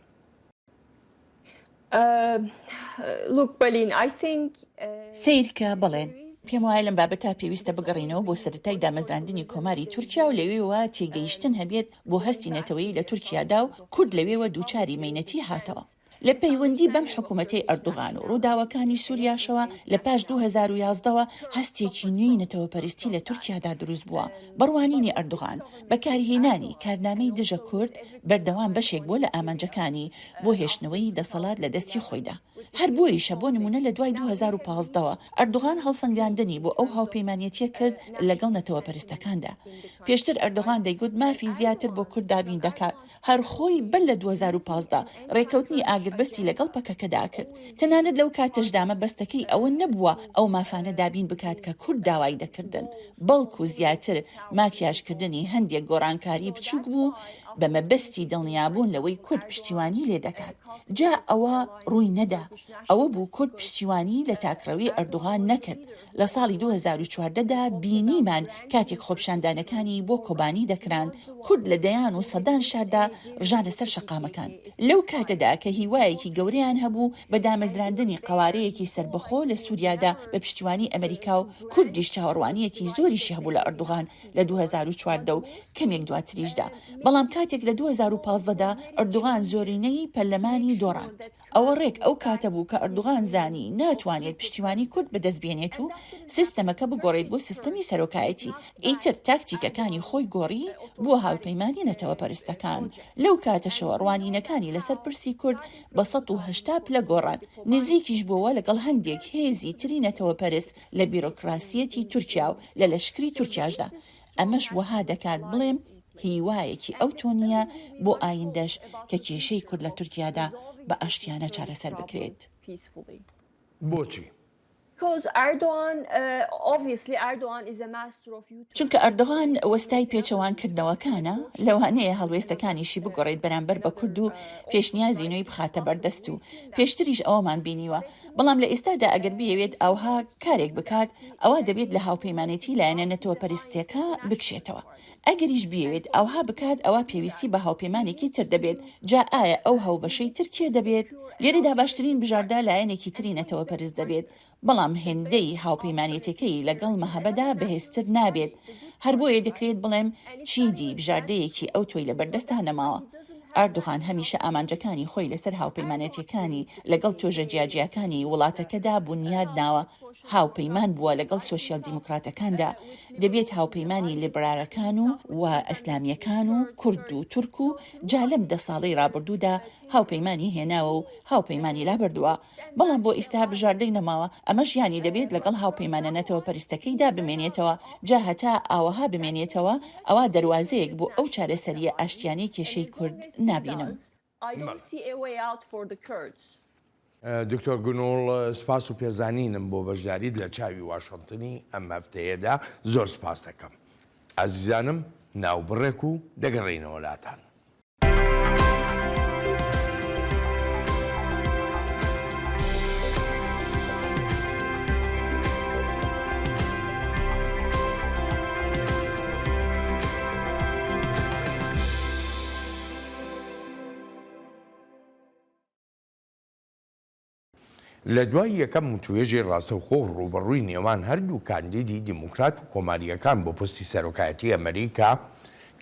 سەیرکە بەڵێن، پێم وایە لەم بابەتە پێویستە بگەڕێینەوە بۆ سەرەتای دامەزراندنی کۆماری تورکیا و لەوێوە تێگەیشتن هەبێت بۆ هەستی نەتەوەیی لە تورکیادا و کورد لەوێوە دووچاری مەینەتی هاتەوە. لە پەیوەندی بەم حکومەتەی ئەردوغان و ڕووداوەکانی سوریاشەوە لە پاش 2011 ەوە هەستێکی نوێی نەتەوەپەرستی لە تورکیادا دروست بووە. بە ڕوانینی ئەردوغان، بەکارهێنانی کارنامەی دژە کورد بەردەوام بەشێک بووە لە ئامانجەکانی بۆ هێشتنەوەی دەسەڵات لە دەستی خۆیدا. هەر بۆیشە بۆ نموونە لە دوای 2015 ەوە ئەردوغان هەڵسەنگاندنی بۆ ئەو هاوپەیمانێتیە کرد لەگەڵ نەتەوەپەرستەکاندا. پێشتر ئەردوغان دەیگوت مافی زیاتر بۆ کورد دابین دەکات. هەر خۆی بەر لە 2015 ڕێکەوتنی ئاگربەستی لەگەڵ پەکەکەدا کرد. تەنانەت لەو کاتەشدا مەبەستەکەی ئەوە نەبووە ئەو مافانە دابین بکات کە کورد داوای دەکردن، بەڵکو زیاتر ماکیاژکردنی هەندێک گۆڕانکاری بچووک بوو بە مەبەستی دڵنیابوون لەوەی کورد پشتیوانی لێ دەکات. جا ئەوە ڕووی نەدا. ئەوە بوو کورد پشتیوانی لە تاکڕەوی ئەردوغان نەکرد. لە ساڵی 2014 دا بینیمان کاتێک خۆپیشاندانەکانی بۆ کۆبانی دەکران، کورد لە دەیان و سەدان شاردا ڕژانە سەر شەقامەکان. لەو کاتەدا کە هیوایەکی گەورەیان هەبوو بە دامەزراندنی قەوارەیەکی سەربەخۆ لە سوریادا بە پشتیوانی ئەمەریکا و کوردیش چاوەڕوانییەکی زۆریشی هەبوو لە ئەردوغان لە 2014 و کەمێک دواتریشدا بەڵام کاتێک لە 2015 دا ئەردوغان زۆرینەی پەرلەمانی دۆڕاند. ئەوە ڕێک ئەو کاتە بوو کە ئەردوغان زانی ناتوانێت پشتیوانی کورد بەدەست بێنێت و سیستەمەکە بگۆڕێت بۆ سیستەمی سەرۆکایەتی، ئیتر تاکتیکەکانی خۆی گۆڕی بووە هاوپەیمانی نەتەوەپەرستەکان. لەو کاتەشەوە ڕوانینەکانی لەسەر پرسی کورد بە 180 پلە گۆڕان، نزیکیش بۆوە لەگەڵ هەندێک هێزی تری نەتەوەپەرست لە بیرۆکراسیەتی تورکیا و لە لەشکری تورکیاشدا. ئەمەش وەها دەکات بڵێم هیوایەکی ئەوتۆ نییە بۆ ئایندەش کە کێشەی کورد لە تورکیادا بە ئاشتیانە چارەسەر بکرێت. بۆچی؟ چونکە ئەردۆغان وەستای پێچەوان کردنەوەکانە، لەوانەیە هەڵوێستەکانیشی بگۆڕێت بەرامبەر بە کورد و پێشنیازی نوێی بخاتە بەردەست و پێشتریش ئەوەمان بینیوە، بەڵام لە ئێستادا ئەگەر بیەوێت ئاوها کارێک بکات ئەوا دەبێت لە هاوپەیمانێتی لایەنە نەتەوەپەرستیەکە بکشێتەوە. ئەگەریش بیەوێت ئاوها بکات ئەوا پێویستی بە هاوپەیمانێکی تر دەبێت، جا ئایا ئەو هاوبەشەی تر کێ دەبێت؟ لێرەدا باشترین بژاردە لایەنێکی تری نەتەوەپەرست دەبێت، بەڵام هێندەی هاوپەیمانێتیەکەی لەگەڵ مەهەبەدا بەهێزتر نابێت، هەر بۆیە دەکرێت بڵێم چیدی بژاردەیەکی ئەوتۆی لەبەردەستا نەماوە. ئەردوغان هەمیشە ئامانجەکانی خۆی لەسەر هاوپەیمانێتیەکانی لەگەڵ توێژە جیاجیاکانی وڵاتەکەدا بونیاد ناوە، هاوپەیمان بووە لەگەڵ سۆشیال دیموکراتەکاندا، دەبێت هاوپەیمانی لیبرارەکان و و ئیسلامیەکان و کورد و تورک و جا لەم دە ساڵەی ڕابردوودا هاوپەیمانی هێناوە و هاوپەیمانی لابردووە بەڵام بۆ ئیستا بژاردەی نەماوە ئەمەش یانی دەبێت لەگەڵ هاوپەیمانە نەتەوەپەرستەکەیدا بمێنێتەوە جا هەتا ئاوەها بمێنێتەوە ئەوا دەروازەیەک بۆ ئەو چارەسەریە ئاشتیانەی کێشەی کورد نابینم. دکتۆر گونوڵ سپاس و پێزانینم بۆ بەشداریت لە چاوی واشنتنی ئەم هەفتەیەدا زۆر سپاست دەکەم. ئازیزانم ناوبڕێک و دەگەڕێینەوە لاتان. لە دوای یەکەم وتوێژی ڕاستەوخۆ و ڕووبەڕووی نێوان هەردوو کاندیدی دیموکرات و کۆمارییەکان بۆ پۆستی سەرۆکایەتی ئەمریکا،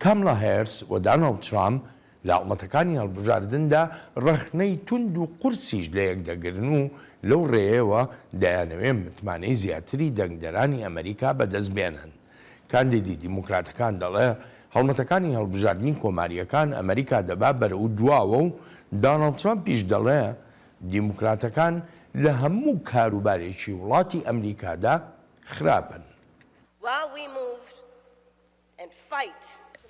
کامڵا هێرس و دانۆڵد ترامپ لە هەڵمەتەکانی هەڵبژاردندا ڕەخنەی توند و قورسیش لەیەک دەگرن و لەو ڕێیەوە دەیانەوێ متمانەی زیاتری دەنگدەرانی ئەمریکا بەدەست بێنن. کاندیدی دیموکراتەکان دەڵێ، هەڵمەتەکانی هەڵبژاردنی کۆمارییەکان ئەمریکا دەبا بەرەو دواوە و دانۆڵد ترەمپیش دەڵێ، دیموکراتەکان لە هەموو کاروبارێکی وڵاتی ئەمریکادا خراپن.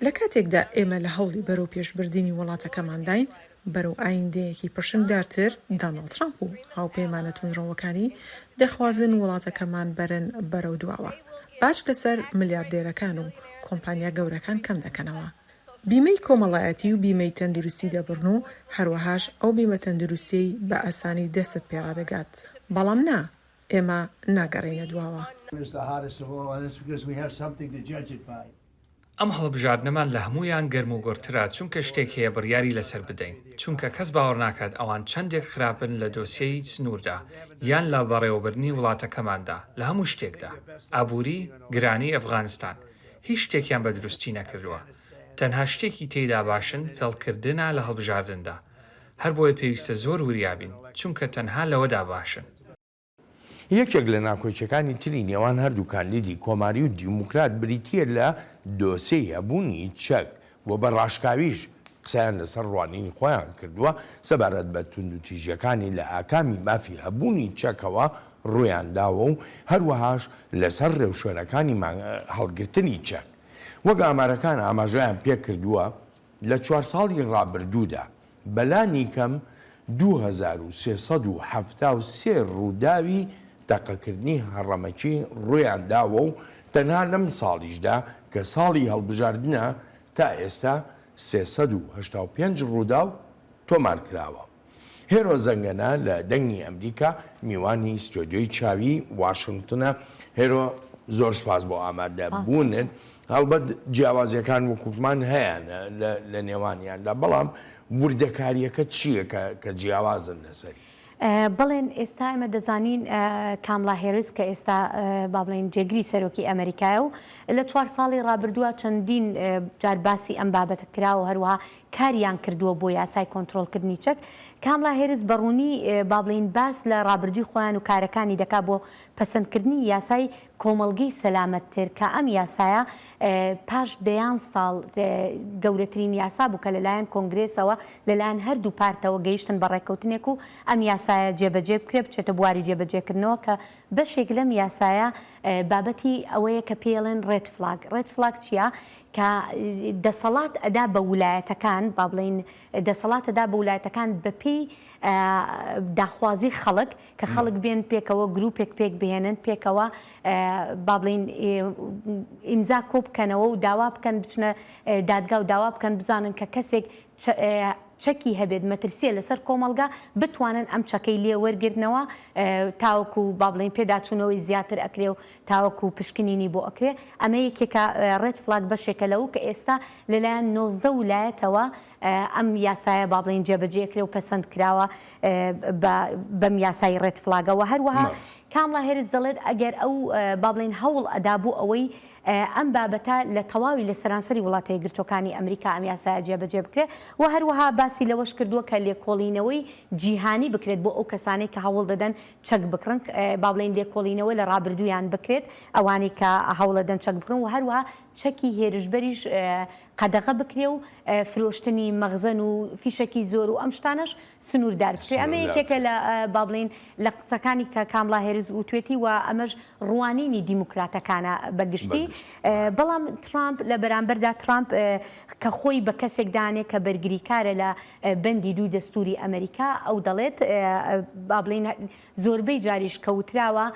لە کاتێکدا ئێمە لە هەوڵی بەرەوپێشبردنی وڵاتەکەمانداین بەرەو ئایندەیەکی پرشنگدارتر، داناڵد ترامپ و هاوپەیمانە توندڕەوەکانی دەخوازن وڵاتەکەمان بەرن بەرەو دواوە. باج لەسەر ملیاردێرەکان و کۆمپانیا گەورەکان کەمدەکەنەوە. بیمەی کۆمەڵایەتی و بیمەی تەندروستی دەبڕن و هەروەهاش ئەو بیمە تەندروستیەی بە ئاسانی دەستت پێڕادەگات. بەڵام نا، ئێمە ناگەڕێینە دواوە. ئەم هەڵبژاردنەمان لە هەموویان گەرموگوڕترە چونکە شتێک هەیە بڕیاری لەسەر بدەین، چونکە کەس باوەڕ ناکات ئەوان چەندێک خراپن لە دۆسیەی سنووردا یان لە بەڕێوەبردنی وڵاتەکەماندا، لە هەموو شتێکدا. ئابووری، گرانی، ئەفغانستان. هیچ شتێکیان بە دروستی نەکردووە. تەنها شتێکی تێیدا باشن فێڵکردنە لە هەڵبژاردندا. هەربۆیە پێویستە زۆر وریا بین، چونکە تەنها لەوەدا باشن. یەکێک لە ناکۆکیەکانی تری نێوان هەردوو کاندیدی کۆماری و دیموکرات بریتییە لە دۆسێی هەبوونی چەک و بە ڕاشکاویش قسەیان لەسەر ڕوانینی خۆیان کردووە سەبارەت بە توندوتیژیەکانی لە ئاکامی مافی هەبوونی چەکەوە ڕوویان داوە و هەروەهاش لەسەر ڕێوشوێنەکانی هەڵگرتنی چەک وەک ئامارەکان ئاماژەیان پێکردووە لە چوار ساڵی ڕابردوودا بەلانیکەم 2373 ڕووداوی تەقەکردنی هەڕەمەکی ڕوویان داوە و تەنها لەم ساڵیشدا کە ساڵی هەڵبژاردنە تا ئێستا 385 ڕووداو تۆمارکراوە. هێرۆ زەنگەنە لە دەنگی ئەمریکا میوانی ستۆدیۆی چاوی واشنتنە. هێرۆ زۆر سپاس بۆ ئامادە بوونت. هەڵبەت جیاوازیەکان وەکوتمان هەیانە لە نێوانیاندا بەڵام وردەکاریەکە چییە کە جیاوازن لەسەری؟ بەڵێن ئێستا ئێمە دەزانین کامڵا هێرس کە ئێستا با بڵێین جێگری سەرۆکی ئەمریکایە و لە چوار ساڵی ڕابردووە چەندین جار باسی ئەم بابەتە کراوە هەروەها کاریان کردووە بۆ یاسای کۆنترۆڵکردنی چەک. کامڵا هێرس بە ڕوونی با بڵێین باس لە ڕابردووی خۆیان و کارەکانی دەکات بۆ پەسەندکردنی یاسای کۆمەڵگەی سەلامەتتر کە ئەم یاسایە پاش دەیان ساڵ گەورەترین یاسا بوو کە لەلایەن کۆنگرێسەوە لەلایەن هەردوو پارتەوە گەیشتن بە ڕێککەوتنێک و ئەم یاسایە جێبەجێ بکرێت بچێتە بواری جێبەجێکردنەوە کە بەشێک لەم یاسایە بابەتی ئەوەیە کە پێی ئەڵێن red flag. Red flag چییە؟ کە دەسەڵات ئەدا بە ولایەتەکان، با بڵێین دەسەڵات ئەدا بە ولایەتەکان بەپێی داخوازی خەڵک، کە خەڵک بێن پێکەوە گروپێک پێک بهێنن، پێکەوە با بڵێین ئیمزا کۆ بکەنەوە و داوا بکەن بچنە دادگا و داوا بکەن بزانن کە کەسێک چەکی هەبێت مەترسیە لەسەر کۆمەڵگا بتوانن ئەم چەکەی لێ وەرگرنەوە تاوەکو با بڵێین پێداچوونەوەی زیاتر ئەکرێ و تاوەکو پشکنینی بۆ ئەکرێ ئەمە یەکێکە red flag بەشێکە لەو کە ئێستا لەلایەن 19 ولایەتەوە ئەم یاسایە با بڵێین جێبەجێ کرێ و پەسەند کراوە بەم یاسای red flag ەوە هەروەها کامڵا هێرس دەڵێت ئەگەر ئەو با بڵێین هەوڵ ئەدا بۆ ئەوەی ئەم بابەتە لە تەواوی لە سەرانسەری وڵاتە یەکگرتووەکانی ئەمریکا ئەم یاسایە جێبەجێ بکرێت و هەروەها باسی لەوەش کردووە کە لێکۆڵینەوەی جیهانی بکرێت بۆ ئەو کەسانەی کە هەوڵ دەدەن چەک بکڕن با بڵێین لێکۆڵینەوە لە ڕابردوویان بکرێت ئەوانەی کە هەوڵەدەن چەک بکڕن و هەروەها. چەکی هێرشبەریش قەدەغە بکرێ و فرۆشتنی مەخزەن و فیشەکی زۆر و ئەم شتانەش سنووردار بکرێ. ئەمە یەکێکە لە با بڵێین لە قسەکانی کە کامڵا هێرس وتوێتی و ئەمەش ڕوانینی دیموکراتەکانە بە گشتی. بەڵام ترامپ لە بەرامبەردا ترامپ کە خۆی بە کەسێک دانێ کە بەرگریکارە لە بەندی دووی دەستووری ئەمەریکا ئەو دەڵێت با بڵێین زۆربەی جاریش کە وتراوە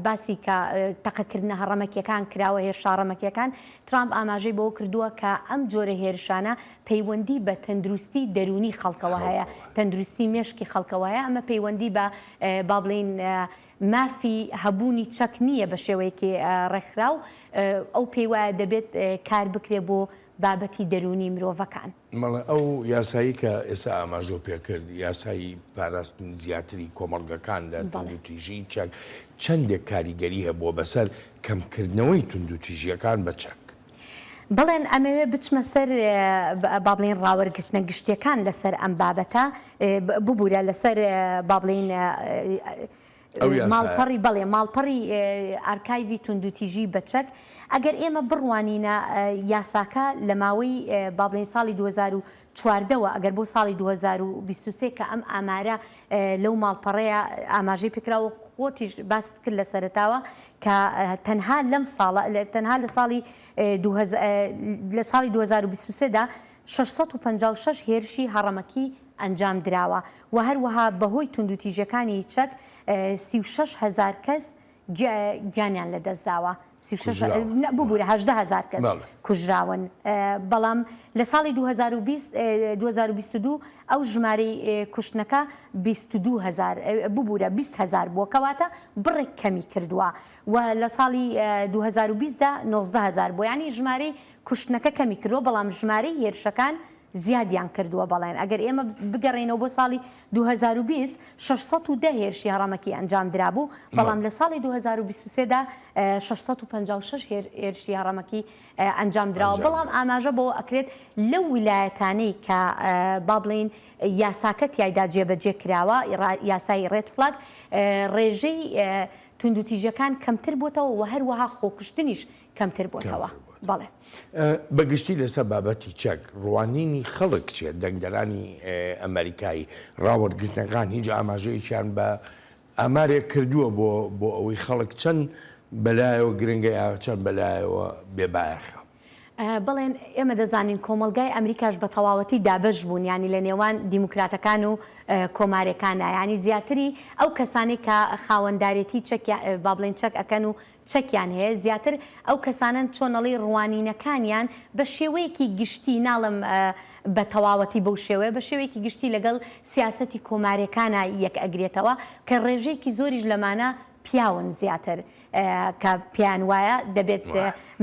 باسی کە تەقەکردنە هەڕەمەکیەکان کراوە، هێرشە هەڕەمەکیەکان، ترامپ ئاماژەی بەوە کردووە کە ئەم جۆرە هێرشانە پەیوەندی بە تەندروستی دەروونی خەڵکەوە هەیە، تەندروستی مێشکی خەڵکەوە هەیە، ئەمە پەیوەندی بە با بڵێین مافی هەبوونی چەک نییە بە شێوەیەکی ڕێکخراو، ئەو پێیوایە دەبێت کار بکرێت بۆ بابەتی دەروونی مرۆڤەکان. بەڵێ ئەو یاسایی کە ئێستا ئاماژەو پێکرد یاسایی پاراستنی زیاتری کۆمەڵگەکان لە توندوتیژی چەک چەندێک کاریگەری هەبووە بەسەر کەمکردنەوەی توندوتیژیەکان بە چەک؟ بەڵێن ئەمەوێ بچمە سەر با بڵێین ڕاوەرگرتنە گشتیەکان لەسەر ئەم بابەتە ببورە لەسەر با بڵێین ماڵپەڕی بەڵێ ماڵپەڕی ئارکایڤی توندوتیژی بە چەک ئەگەر ئێمە بڕوانینە یاساکە لە ماوەی با بڵێین ساڵی 2014 وە ئەگەر بۆ ساڵی 2023 کە ئەم ئامارە لەو ماڵپەڕەیە ئاماژەی پێکراوە خۆتیش باست کرد لە سەرەتاوە کە تەنها لەم ساڵە تەنها لە ساڵی لە ساڵی 2023 دا 656 هێرشی هەڕەمەکی ئەنجام دراوە و هەروەها بەهۆی توندوتیژیەکانی چەک 36 هەزار کەس گیانیان لەدەستداوە، 36 ببورە 18 هەزار کەس کوژراون، بەڵام لە ساڵی 2020 2022 ئەو ژمارەی کوشتنەکە 22 هەزار ببورە 20 هەزار بووە، کەواتە بڕێک کەمی کردووە و لە ساڵی 2020 دا 19 هەزار بووە، یانی ژمارەی کوشتنەکە کەمی کردووە، بەڵام ژمارەی هێرشەکان زیادیان کردووە، بەڵێن ئەگەر ئێمە بگەڕێینەوە بۆ ساڵی 2020 610 هێرشی هەڕەمەکی ئەنجام درابوو، بەڵام لە ساڵی 2023 دا 656 هێرشی هەڕەمەکی ئەنجام دراوە، بەڵام ئاماژە بەوە ئەکرێت لەو ویلایەتانەی کە با بڵێین یاساکە تیایدا جێبەجێ کراوە، یاسای Red Flag، ڕێژەی توندوتیژیەکان کەمتر بۆتەوە و هەروەها خۆکوشتنیش کەمتر بۆتەوە. بەڵێ. بە گشتی لەسەر بابەتی چەک ڕوانینی خەڵک چیە؟ دەنگدەرانی ئەمەریکایی ڕاوەرگرتنەکان هیچ ئاماژەیەکیان بە ئامارێک کردووە بۆ بۆ ئەوەی خەڵک چەند بەلایەوە گرنگە یا چەند بەلایەوە بێ بایەخە؟ بەڵێن ئێمە دەزانین کۆمەڵگای ئەمریکاش بە تەواوەتی دابەش بوون یانی لە نێوان دیموکراتەکان و کۆمارەکانە یانی زیاتری ئەو کەسانەی کە خاوەندارێتی چەک با بڵێن چەک ئەکەن و چەکیان هەیە زیاتر ئەو کەسانەن چۆن ئەڵێی ڕوانینەکانیان بە شێوەیەکی گشتی ناڵێم بە تەواوەتی بەو شێوەیە بە شێوەیەکی گشتی لەگەڵ سیاسەتی کۆمارێکانا یەک ئەگرێتەوە کە ڕێژەیەکی زۆریش لەمانە پیاون زیاتر کە پێیان وایە دەبێت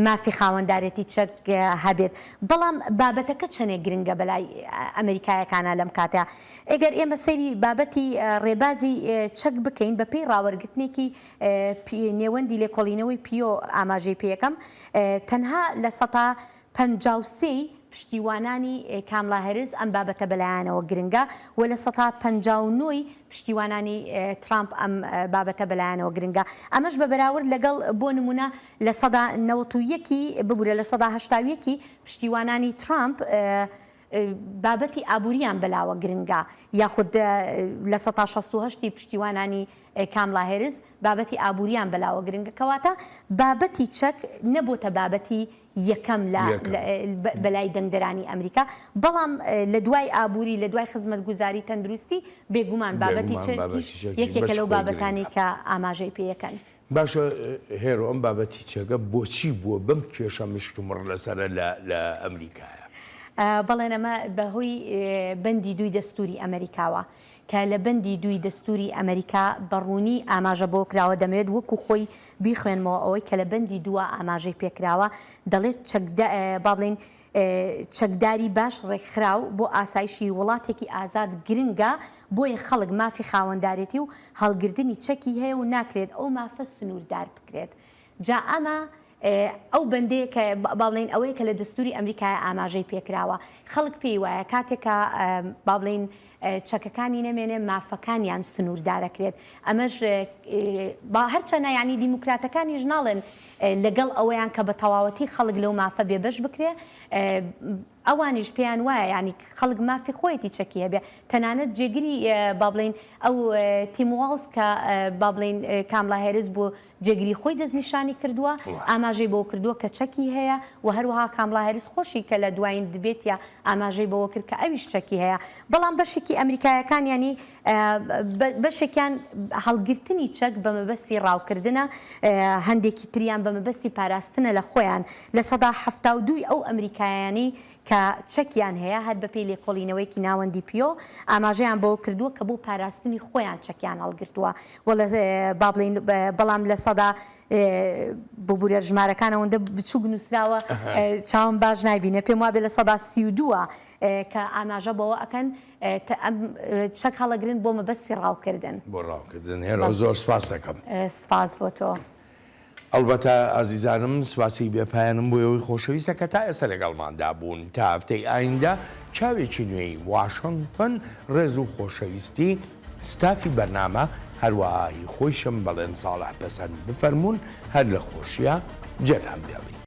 مافی خاوەندارێتی چەک هەبێت بەڵام بابەتەکە چەنێک گرنگە بەلای ئەمریکایەکانا لەم کاتە ئەگەر ئێمە سەیری بابەتی ڕێبازی چەک بکەین بە پێی ڕاوەرگرتنێکی نێوەندی لێکۆڵینەوەی پیۆ ئاماژەی پێیەکەم، تەنها 53% ی پشتیوانانی کامڵا هەریس ئەم بابەتە بەلایانەوە گرنگە و 59% ی پشتیوانانی ترامپ ئەم بابەتە بەلایانەوە گرنگە. ئەمەش بە بەراورد لەگەڵ بۆ نموونە 91% ی ببورە 81% ی پشتیوانانی ترامپ بابەتی ئابووریان بەلاوە گرنگە یاخود 68% ی پشتیوانانی کامڵا هێرس بابەتی ئابووریان بەلاوە گرنگە کەواتە بابەتی چەک نەبۆتە بابەتی یەکەم لە بەلای دەنگدەرانی ئەمریکا بەڵام لە دوای ئابووری لە دوای خزمەتگوزاری تەندروستی بێگومان بابەتی چەکیش یەکێکە لەو بابەتانەی کە ئاماژەی پێیەکەن. باشە هێرۆ ئەم بابەتی چەکە بۆچی بووە بەم کێشە مشتومڕ لەسەرە لە ئەمریکایە؟ بەڵێن ئەمە بەهۆی بەندی دووی دەستوری ئەمریکاوە کە لە بەندی دووی دەستوری ئەمریکا بە ڕوونی ئاماژە بۆ کراوە دەمەوێت وەکو خۆی بیخوێنمەوە ئەوەی کە لە بەندی دووە ئاماژەی پێکراوە دەڵێت چەکدا با بڵێین چەکداری باش ڕێکخراو بۆ ئاسایشی وڵاتێکی ئازاد گرنگە، بۆیە خەڵک مافی خاوەندارێتی و هەڵگردنی چەکی هەیە و ناکرێت ئەو مافە سنووردار بکرێت. جا ئەمە ئەو بەندەیە کە با بڵێین ئەوەیە کە لە دەستووری ئەمریکایە ئاماژەی پێکراوە. خەڵک پێی وایە کاتێک کە با بڵێین چەکەکانی نەمێنێ مافەکانیان سنووردارەکرێت. ئەمەش با هەرچەنە یانی دیموکراتەکانیش ناڵێن. لەگەڵ ئەوەیان کە بە تەواوەتی خەڵک لەو مافە بێبەش بکرێ ئەوانیش پێیان وایە یانی خەڵک مافی خۆیەتی چەکی هەبێ تەنانەت جێگری با بڵێین ئەو تیم واڵز کە با بڵێین کامڵا هێرس بۆ جێگری خۆی دەستنیشانی کردووە ئاماژەی بەوە کردووە کە چەکی هەیە و هەروەها کامڵا هێرس خۆشی کە لە دوایین debate ە ئاماژەی بەوە کرد کە ئەویش چەکی هەیە بەڵام بەشێکی ئەمریکایەکان یانی بەشێکیان هەڵگرتنی چەک بە مەبەستی ڕاوکردنە، هەندێکی تریان بە مەبەستی پاراستنە لە خۆیان. 72% ی ئەو ئەمریکایانەی کە چەکیان هەیە، هەر بەپێی لێکۆڵینەوەیەکی ناوەندی پیۆ، ئاماژەیان بەوە کردووە کە بۆ پاراستنی خۆیان چەکیان هەڵگرتووە و با بڵێین بەڵام لە سەدا ببورە ژمارەکان ئەوەندە بچووک نووسراوە چاوم باش نایبینێ، پێم وابێ 32% ە کە ئاماژە بەوە ئەکەن ئەم چەک هەڵەگرن بۆ مەبەستی ڕاوکردن. بۆ ڕاوکردن هێرۆ زۆر سپاست دەکەم. سپاس بۆ تۆ. ئەڵبەتە ئازیزانم سپاسی بێ پایانم بۆ ئێوەی خۆشەویستە کە تا ئێستا لەگەڵماندا بوون تا هەفتەی ئایندە چاوێکی نوێی واشنتن ڕێز و خۆشەویستی ستافی بەرنامە هەروەها هی خۆیشم بەڵێن ساڵح پەسەند بفەرموون هەر لە خۆشیا جێتان بێڵین.